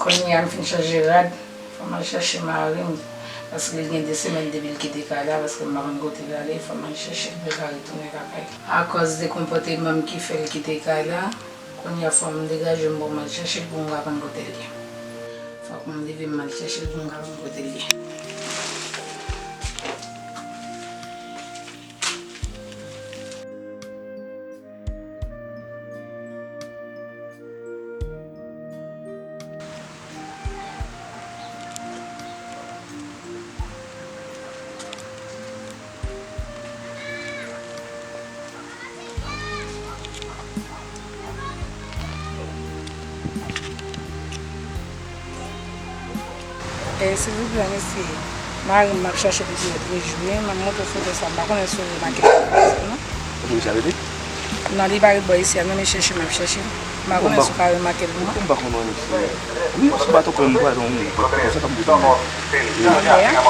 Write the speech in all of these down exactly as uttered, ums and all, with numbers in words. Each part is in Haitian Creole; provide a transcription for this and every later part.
Kounye a m fin chanje rad, fò m al chèche mari m, paske li gen de semèn depi l kite kay la, paske m pa konn kote l ale, fò m al chèche l pou l ka retounen lakay. Akòz de konpòteman m ki fè l kite kay la, kounye a fò m degaje m pou m al chèche l pou m ka konn kote l ye. Fòk m leve m al chèche l pou m ka konn kote l ye. Eh, silvouplè, mesye. Mari m, m ap chache depi yon trè jou, wi. M ap montre w foto sa. M pa konnen si w remake l non. Ou konn sa rete? Non, li pa ret bò isi a, non, men chèche m ap chèche. M pa konnen si w ka remake l pou mwen. M pa konnen, mesye. Wi, si w pa twonpe m, m kwè se yon moun. Konsa k ap di.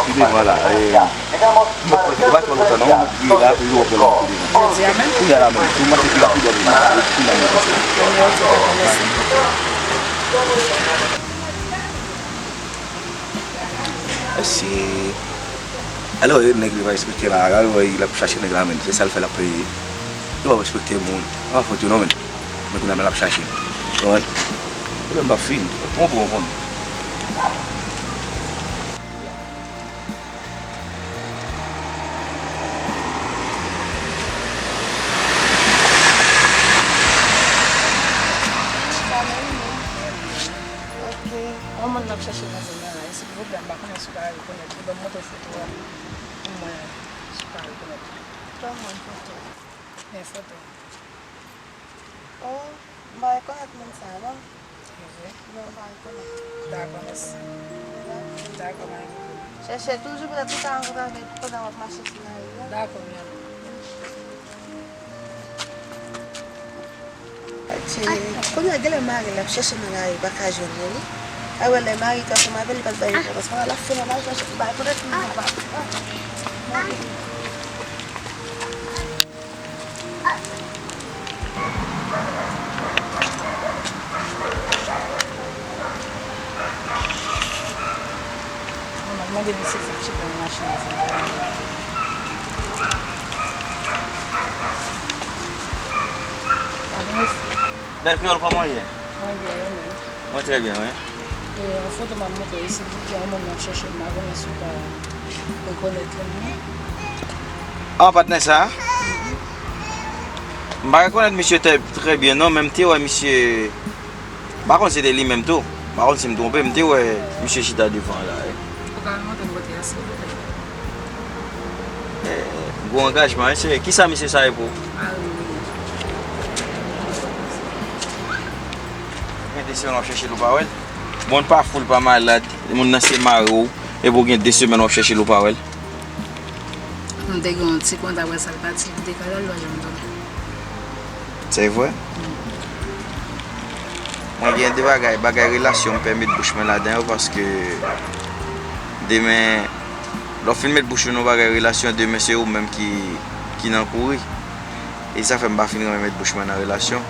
Li devan la. Eh, m pa kwè se pa twò lontan, non. Li la, li wè l. Jodi a menm? Kounye a la menm. Si w mache pi rapid, w ap vin. Kounye a menm. Kounye a, ok, dakò, mèsi. Mesye. Alò, e nèg li pa respekte la, alò, e l ap chache nèg la, menm. Se sa l fè l ap peye. Yo pa respekte moun. A fòt yo non, menm. Men kounye a, menm l ap chache. Konprann? Pwoblèm pa fin. Konprann, konprann. Ok. Yon moun m ap chache nan zòn nan la. Silvouplè, m pa konnen si w ka rekonèt li. Ban m montre foto a pou mwen, si w ka rekonèt li. Ban mwen foto. Men foto. Oh, m pa rekonèt moun sa, non. Se vre? Non, m pa rekonèt. Dakò, mèsi. Dakò, pa gen pwoblèm. Chèche toujou, petèt ou ka rankontre avè l pandan w ap mache sou lari a. Dakò, mèsi. Adje, kounye a genlè mari l ap chèche nan lari, pa ka jwenn li, wi. A wè lè mari t ansanm avè l, li pa t bay enpòtans. Kounye a l ap fè nan lari, l ap chèche, bay kote tout moun pa. Mwen mande misye si l chita nan machin nan, si l pa. Bèl kreyòl, kòman w ye? Mwen byen, ou menm? Mwen trè byen, wi. E, yon foto m ap montre w isit, li gen yon moun nan chèche m, m pa konnen si w ka rekonèt li, non. Ah, patnè sa a? M pa rekonèt misye trè, trè byen, non, men m te wè misye, m pa konn si se te li menm tou. M pa konn si m twonpe, m te wè misye chita devan la, wi. Ou ka remontre m kote a, silvouplè? Eh, gwo angajman, wi, se, kisa misye sa ye pou ou? Ah, wi, wi. Gen de semèn w ap chèche l, ou pa wè l? Bon, l pa fou, l pa malad. Moun nan se mari w. Epi w gen de semèn w ap chèche l, ou pa wè l? M te gen yon ti kontak, apre sa l pati, li te ka la, l pa janm tounen. Se vre? Mwen gen de bagay, bagay relasyon m pè met bouch mwen ladan yo, paske demen, lè w fin met bouch ou nan bagay relasyon, demen se ou menm ki, ki nan kouri. E sa fè m pa fin renmen met bouch mwen nan relasyon.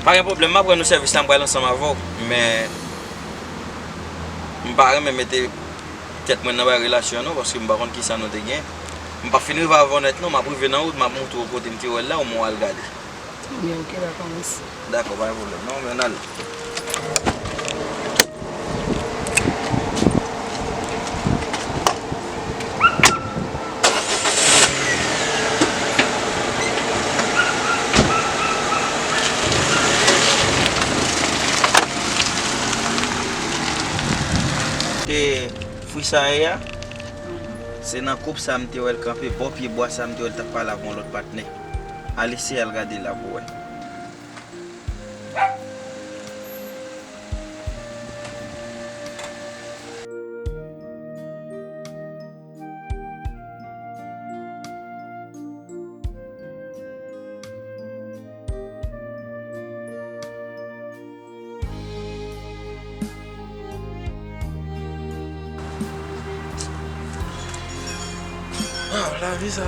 Pa gen pwoblèm, m ap rann ou sèvis la, m pral ansanm avè w. Men, m pa renmen mete tèt mwen nan bay relasyon non, paske m pa konn kisa nou te gen. M pa fin rive avè w nèt non, m ap rive nan wout, m ap montre w kote m te wè l la, ou mwen w al gade. Ebyen, ok, dakò, mèsi. Dakò, pa gen pwoblèm non, men n ale. Te fwi sa ye a, se nan koup sa m te wè l kanpe, bò pye bwa sa m te wè l t ap pale ak yon lòt patnè. Al eseye al gade la pou w wè. Ah, lavi sa.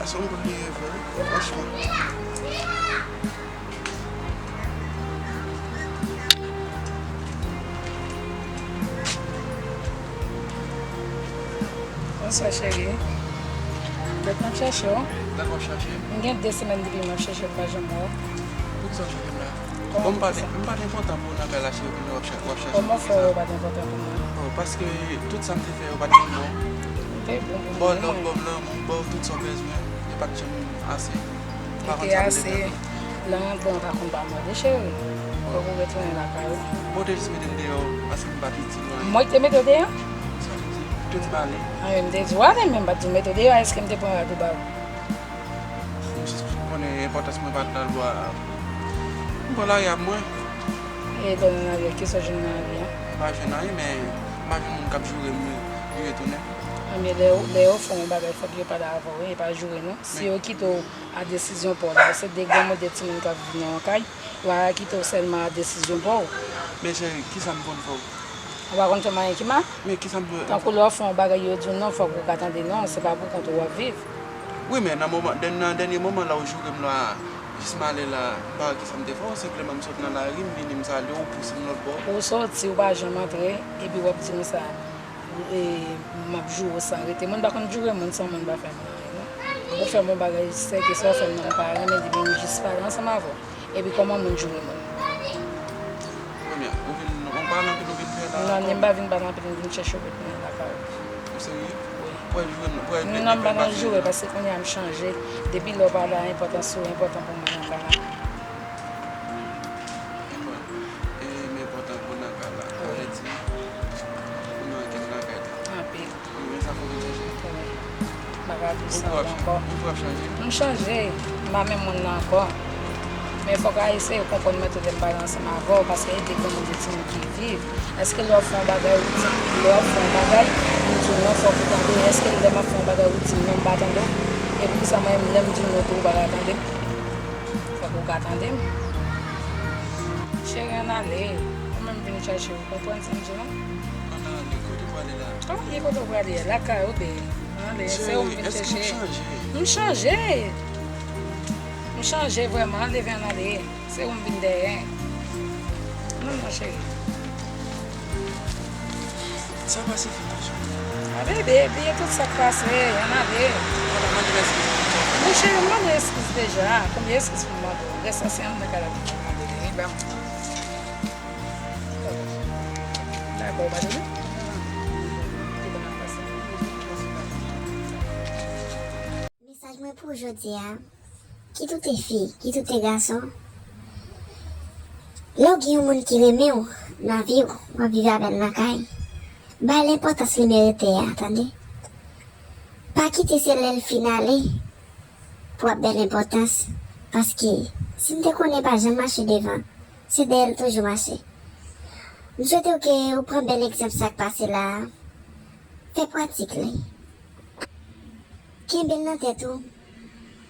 Se yon bout li ye vre, franchman. Bonswa, cheri. Donk, m ap chèche w. Donk, w ap chache? M gen de semèn depi m ap chèche w, m pa janm wè w. Poukisa w chèche m la? Bon, m pa te, m pa te enpòtan pou w nan kay la, cheri, pou w ap cha-, w ap chache m. Kòman w fè w pa te enpòtan pou mwen? Bon, paske tout sa m te fè yo pa t bon. Ou te bon pou mwen. Ba w love, ba w lanmou, ba w tout sa w bezwen, yo pa t janm ase. Li te ase. Lè w rantre, w pa konn pa mande, cheri. Fòk ou retounen lakay ou. Bon, w te jis mete m deyò, paske m pa t itil ou anyen. Mwen ki te mete w deyò? Sa vle di, ou te di m ale. Anyen, m te di w ale, men m pa t di w mete w deyò, èske m te pran rad ou ba ou? M jis konnen enpòtans mwen pa t nan lwa. M pran lari a mwen. E lè w nan lari a, kisa w jwenn nan lari a? M pa jwenn anyen, men m pa jwenn moun k ap joure m, li retounen. Anben, lè, lè yo fè yon bagay, fòk yo pale avè w, wi, e pa joure non. Si yo kite w a desizyon pa w la, se de granmoun, de timoun k ap viv nan yon kay, yo pa kite w sèlman a desizyon pa w. Men cheri, kisa m konn fè w? Ou pa konn fè m anyen ki mal? Men kisa m dwe... Tankou lè w fè yon bagay, yo di w non, fòk ou ka tande non, se pa pou kont ou w ap viv. Wi, men nan moman, dè-, nan dènye moman la, ou joure m la, jis m ale la, m pa wè kisa m te fè w, senpleman m sot nan lari, m vini, m salye w, ou pouse m lòt bò. Ou soti, ou pa janm antre, epi w ap di m sa. E, m ap joure w san rete. Moun pa konn joure moun san moun pa fè moun anyen, non. Ou fè m yon bagay, sèke sa w fè m nan, m pa renmen li, men m jis pale ansanm avè w. Epi kòman moun joure moun? Kounye a, ou vin, ou pale anpil, ou vin fè la. Non, non, m pa vin pale anpil, m vin chèche w retounen lakay ou. Ou serye? Wi. Ou pral joure m, ou pral... Non, m pa nan joure, paske kounye a m chanje. Depi lè w pa la, enpòtans ou enpòtan pou mwen nan kay la. Enpò-, e, m enpòtan pou nan kay la. Sa vle di, ou nan ankenn nan kay la. Anpil. Wi, men sa fò vin chèche. Wi. M pa ka viv san ou ankò. Ou pral chanje? M chanje. M pa menm moun nan ankò. Men fòk w eseye konprann mwen tou lè m pale ansanm avè w, paske e de granmoun, de timoun ki viv. Èske lè w ap fè yon bagay, ou di, lè w ap fè yon bagay, m di w non, fòk ou tande? Èske lè m ap fè yon bagay, ou di m non, m pa tande w? E poukisa mwen menm, lè m di w non tou, ou pa ka tande m? Fòk ou ka tande m. Cheri, ann ale. Ou menm vin chèche w. Konprann sa m di w la? Ann ale, kote w prale la? Ann ale, kote w prale a? Lakay ou, bebe. Ann ale, se ou m vin chèche. Cheri, èske w chanje? M chanje. M chanje vrèman. Ann leve, ann ale. Se ou m vin dèyè. Non, non, cheri. Sa pase fini, cheri. A, bebe, bliye tout sa k pase. Ann ale. Mande m eskiz pou tout sa. Men cheri, m mande w eskiz deja. Konbyen eskiz pou m mande w? Rès la se anndan kay la pou m mande li. Wi, ba m. Dakò, ou pa tande? Ki bon ap pase. Mesaj mwen pou w jodi a, kit ou te fi, kit ou te gason, lè w gen yon moun ki renmen w nan vi w, w ap viv avè l nan kay, bay l enpòtans li merite a, tande? Pa kite se lè l fin ale pou w ap bay l enpòtans, paske si m te konnen pa janm mache devan, se dèyè l toujou mache. M swete w ke ou pran bèl egzanp sa k pase la a, fè pratik li. Kenbe l nan tèt ou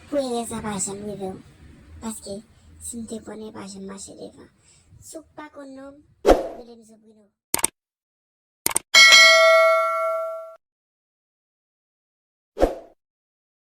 pou erè sa pa janm rive w, paske si m te konnen pa janm mache devan. Si w pa konn non m, rele m Zobrino.